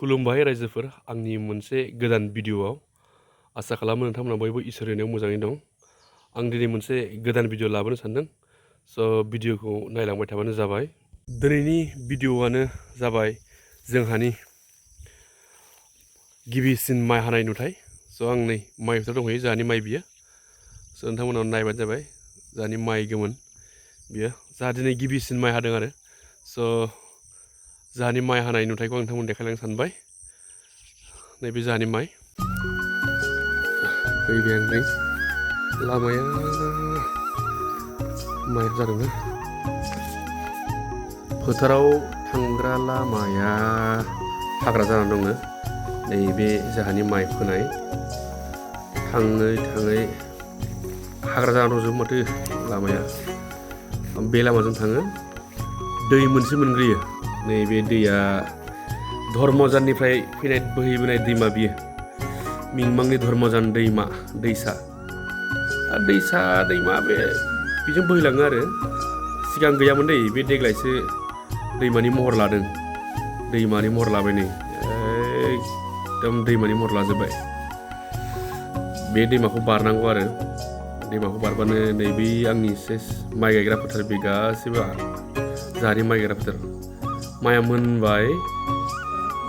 खुलुमबाय रायजोफोर आंनि मोनसे गोदान भिडिअआव आसा खालामो नोंथांमोना बयबो इसोर अननायाव मोजाङै दं। आं दिनै मोनसे गोदान भिडिअ लाबोनो सानदों। भिडिअखौ नायलांबाय थाबानो जाबाय। दिनैनि भिडिअआनो जाबाय जोंहानि गिबिसिन माइ हानाय नुथाय। आं नै माइ फोथार दंहैयो, जोंहानि माइ बियो। नोंथांमोना नायबानो जाबाय, जोंहानि माइ गोमोन बियो। जोंहा दिनै गिबिसिन माइ हादों आरो। जोंहानि माइ हानाय नुथायखौ आं नोंथांमोन देखायलांनो सानबाय। नैबे जोंहानि माइ फैबाय आं नै लामाया माइ जादोंना फोथाराव थांग्रा लामाया हाग्रा जानानै दङ। नैबे जोंहानि माइ फोनाय थाङै थाङै हाग्रा जानानै दंजोबो माथो लामाया। बे लामाजों थाङो, दै मोनसे मोनग्रोयो। नैबे दैया धर्मजाननिफ्राय फैनाय बोहैबोनाय दैमा बियो, मिंमांनि धर्मजान दैमा दैसा दैमा बे बेजों बोहैलाङो आरो। सिगां गैयामोन दै, बे देग्लायसो दैमानि महर लादों। दैमानि महर लाबाय नै, एकदम दैमानि महर लाजोब्बाय। बे दैमाखौ बारनांगौ आरो, दैमाखौ बारबानो नैबे आंनि सेस माइ गायग्रा फोथार, बे गासैबो जोंहानि माइ गायग्रा फोथार। माइआ मोनबाय,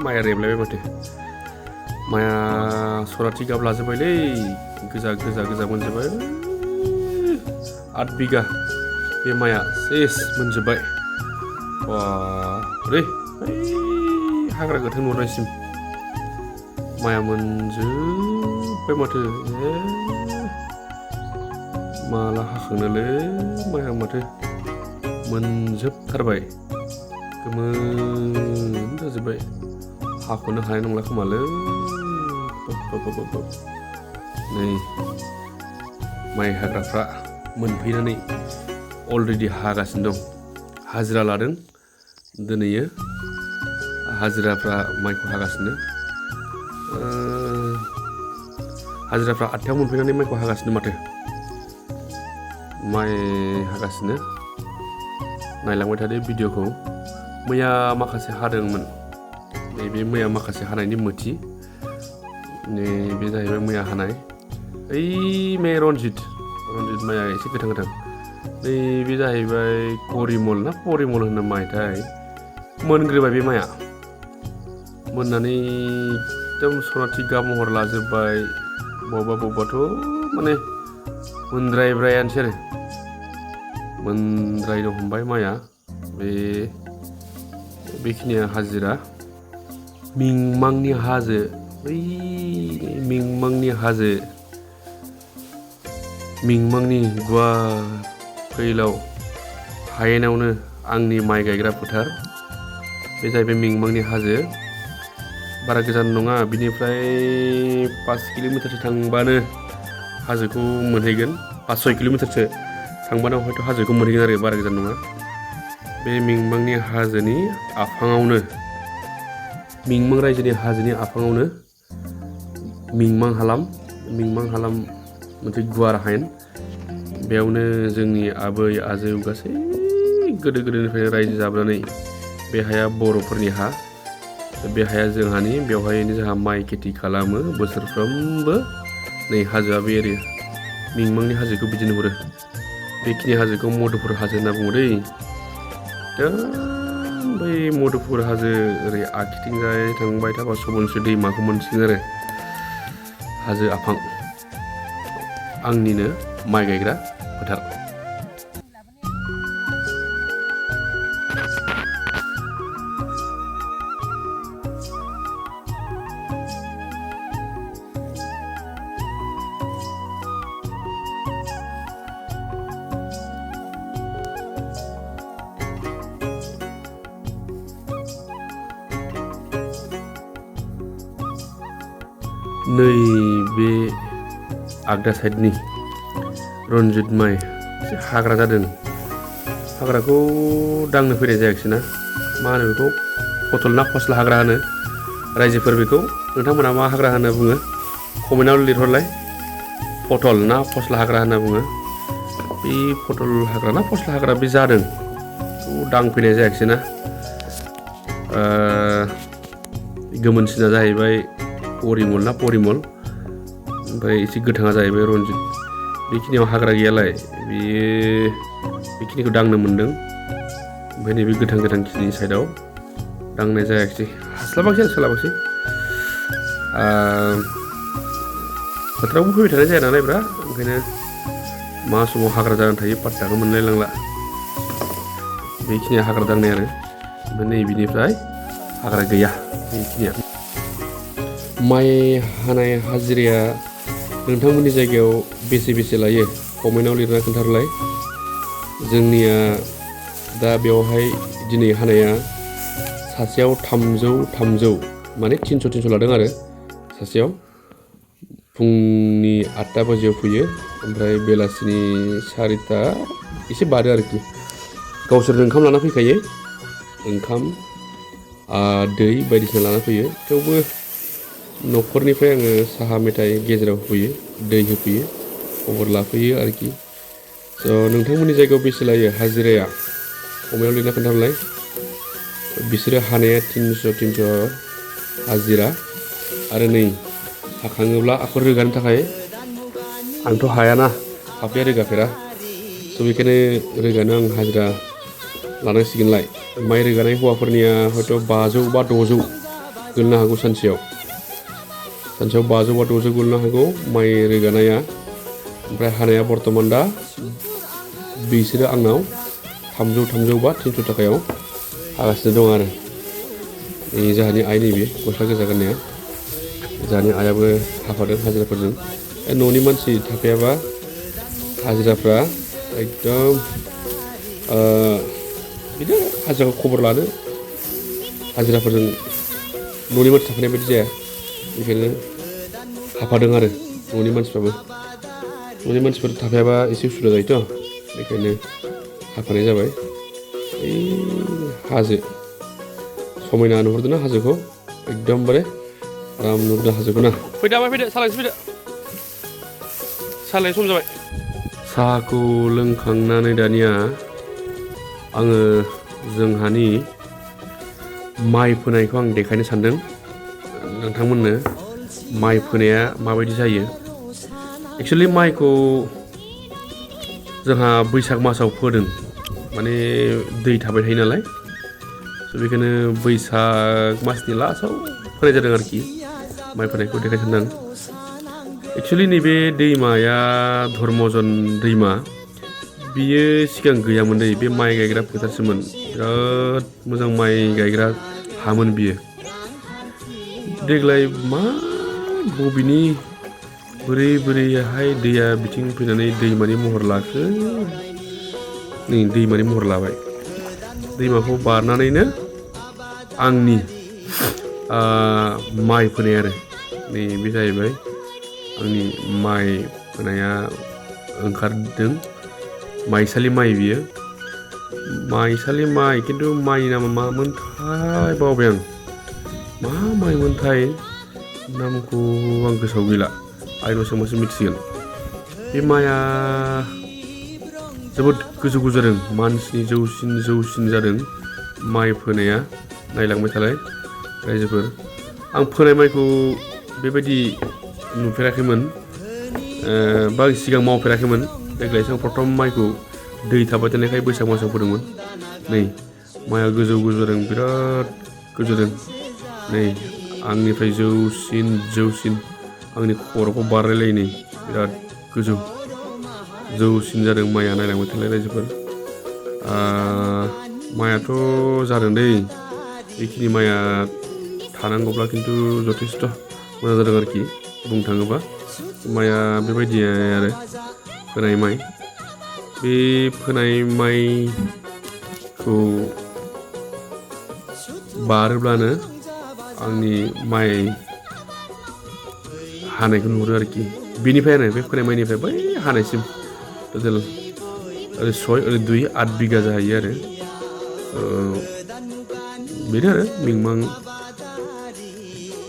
माइआ रेबलायबाय माथो। माइआ सनाथि गाब लाजोब्बायलै, गोजा गोजा गोजा मोनजोब्बाय। 8 बिगा बे माइआ सेस मोनजोब्बाय। बारे हाग्रा गोथां नुनायसिम माइआ मोनजोब्बाय माथो। माला हाखांनोलै माइआ माथो मोनजोबथारबाय, गोमोन जाजोब्बाय। हाख'नो हानाय नंला खोमालै। नै माइ हाग्राफ्रा मोनफैनानै अलरेडि हागासिनो दं। हाजिरा लादों दिनैयो, हाजिराफ्रा माइखौ हागासिनो। हाजिराफ्रा 8थायाव मोनफैनानै माइखौ हागासिनो माथो। माइ हागासिनो, नायलांबाय थादो भिडिअखौ। मैया माखासे हादोंमोन, नैबे मैया माखासे हानायनि मोथि। नैबे जाहैबाय मैया हानाय। ओइ मे रन्जित माइआ एसे गोथां गोथां। नैबे जाहैबाय परिमल ना परिमल होनो माइथाय। मोनग्रोबाय बे माइआ, मोननानै एकदम सनाथि गाब महर लाजोब्बाय। बबावबा बबावबाथ' माने मोनद्रायबायानोसै आरो, मोनद्रायनो हमबाय माइआ। बेखिनिया हाजिरा। मिंमांनि हाजो, बै मिंमांनि हाजो, मिंमांनि गुवार फैलाव हायेनावनो आंनि माइ गायग्रा फोथार। बे जाहैबाय मिंमांनि हाजो। बारा गोजान नङा, बिनिफ्राय 5 किल'मिटारसो थांबानो हाजोखौ मोनहैगोन। 5-6 किल'मिटारसो थांबानो हयथ' हाजोखौ मोनहैगोन आरो, बारा गोजान नङा। बे मिंमांनि हाजोनि आफाङावनो, मिंमां रायजोनि हाजोनि आफाङावनो मिंमां हालाम मोनसे गुवार हायेन। बेयावनो जोंनि आबै आजौ गासै गोदो गोदायनिफ्रायनो रायजो जाबोनानै, बे हाया बर'फोरनि हा। बे हाया जोंहानि, बेवहायनो जोंहा माइ खेथि खालामो बोसोरफ्रोमबो। नै हाजोआ बे एरिया, मिंमांनि हाजोखौ बिदि नुहुरो। बेखिनि हाजोखौ मधुपुर हाजो होनना बुङो दै। बै मधुपुर हाजो ओरै आखिथिंजाय थांबाय थाबा सबनसो दैमाखौ मोनसिगोन आरो। हाजो आफां आंनिनो माइ गायग्रा फोथार। नैबे आगदा साइडनि रन्जित माइ एसे हाग्रा जादों। हाग्राखौ दांनो फैनाय जायाखिसै ना, मा होनो बेखौ, पटल ना फस्ला हाग्रा होनो रायजोफोर। बेखौ नोंथांमोना मा हाग्रा होनना बुङो कमेन्टआव लिरहरलाय। पटल ना फस्ला हाग्रा होनना बुङो। बे पटल हाग्रा ना फस्ला हाग्रा बे जादों, बेखौ दांफैनाय जायाखिसै ना। गोमोनसिना जाहैबाय परिमल ना परिमल, ओमफ्राय एसे गोथाङा जाहैबाय रनजित। बेखिनियाव हाग्रा गैयालाय बेयो बेखिनिखौ दांनो मोन्दों, ओमफ्राय नैबे गोथां खिनि साइडआव दांनाय जायाखिसै, हास्लाबाखै आरो सोलाबाखै। फोथारावबो फैबाय थानाय जाया नालाय ब्रा, ओंखायनो मा समाव हाग्रा जानानै थायो पात्ताखौ मोनलाय लांला। बेखिनिया हाग्रा दांनाय आरो, ओमफ्राय नैबेनिफ्राय हाग्रा गैया बेखिनिया। माइ हानाय हाजिराया नोंथांमोननि जायगायाव बेसे लायो कमेन्टआव लिरना खोन्थाहरलाय। जोंनिया दा बेवहाय दिनै हानाया सासेयाव 300 माने 300 लादों आरो सासेयाव। फुंनि 8टा बाजियाव फैयो, ओमफ्राय बेलासिनि 4टा एसे बारो आरोखि। गावसोरनो ओंखाम लाना फैखायो, ओंखाम दै बायदिसिना लाना फैयो। थेवबो न'खरनिफ्राय आङो साहा मेथाइ गेजेराव होफैयो, दै होफैयो, खबर लाफैयो आरोखि। स' नोंथांमोननि जायगायाव बेसे लायो हाजिराया कमेन्टआव लिरना खोन्थाहरलाय। बिसोरो हानाया 300 हाजिरा, आरो नै हाखाङोब्ला आखौ रोगानो थाखाय आंथ' हायाना, फाफ्लिया रोगाफेरा, स' बेखायनो रोगानो आं हाजिरा लानांसिगोनलाय। माइ रोगानाय हौवाफोरनिया हयथ' 500 बा 600 गोलैनो हागौ सानसेयाव 500 बा 600 गोलैनो हागौ माइ रोगानाया। ओमफ्राय हानाया बर्थमान दा बिसोरो आंनाव 300 बा 300 थाखायाव हागासिनो दं आरो। जोंहानि आइ नैबे गस्ला गोजा गाननाया, जोंहानि आइयाबो हाफादों हाजिराफोरजों। न'नि मानसि थाफायाबा हाजिराफ्रा एकदम बिदिनो हाजिराखौ खबर लानो हाजिराफोरजों न'नि मानसि थाफानाय बायदि जाया, बेखायनो हाफादों आरो न'नि मानसिफोर थाफायाबा एसे उसुबिदा जायोथ', बेखायनो हाफानाय जाबाय। हाजो समायना नुहुरदों ना हाजोखौ, एकदमबारे आराम नुहुरदों हाजोखौ ना। फैदो सालायनोसै फैदो, सालायनो सम जाबाय। साहाखौ लोंखांनानै दानिया आङो जोंहानि माइ फोनायखौ आं देखायनो सानदों नोंथांमोननो। माइ फोनाया माबायदि जायो। एक्सुवेलि माइखौ जोंहा बैसाग मासाव फोदों, माने दै थाबाय थायो नालाय, स' बेखायनो बैसाग मासनि लास्टआव फोनाय जादों आरोखि। माइ फोनायखौ देखायनो सानदों। एक्सुवेलि नैबे दैमाया धर्मजन दैमा, बियो सिगां गैयामोन दै, बे माइ गायग्रा फोथारसोमोन। बिराद मोजां माइ गायग्रा हामोन बियो। देग्लाय मा बबेनि बोरैहाय दैया बिथिं फैनानै दैमानि महर लाखो। नै दैमानि महर लाबाय, दैमाखौ बारनानैनो आंनि माइ फोनाय आरो नै बे जाहैबाय आंनि माइ फोनाया ओंखारदों। माइसालि माइ बियो, माइसालि माइ, खिन्थु माइनि नामा मामोनथाय बावबाय आं, मा माइमोनथाय नामखौ आं गोसोआव गैला, आइनाव सोंबासो मिथिसिगोन। बे माइआ जोबोद गोजौ जादों, मानसिनि जौसिन जादों माइ फोनाया। नायलांबाय थालाय रायजोफोर, आं फोनाय माइखौ बेबायदि नुफेराखैमोन, बा सिगां मावफेराखैमोन। देग्लायसो आं प्रथम माइखौ दै थाबाय थानायखाय बैसाग मासाव फोदोंमोन। नै माइआ गोजौ जादों, बिराद गोजौ जादों। नै आंनिफ्राय जौसिन आंनि खर'खौ बारलायलायो, नै बिराद जौसिन जादों माइआ। नायलांबाय थालाय रायजोफोर, माइआथ' जादों दै, बेखिनि माइआ थानांगौब्ला खिन्थु जथेस्थ' मोजां जादों आरोखि। बुंनो थाङोबा माइआ बेबायदि आरो फोनाय माइ। बे फोनाय माइखौ बारोब्लानो आंनि माइ हानायखौ नुहुरो आरोखि। बेनिफ्रायनो बे फोनाय माइनिफ्राय बै हानायसिम टटेल ओरै 6 ओरै 2 8 बिगा जाहैयो आरो। बेनो आरो मिमां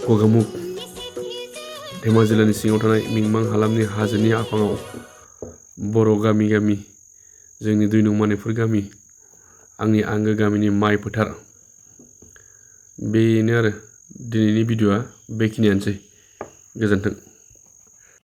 गगामुग धेमाजि जिल्लानि सिङाव थानाय मिमां हालामनि हाजोनि आफाङाव बर' गामि जोंनि 2 नं मानिपुर गामि, आंनि आंगो गामिनि माइ फोथार। बेनो आरो दिनैनि भिडिअ'आ बेखिनियानोसै। गोजोन्थों।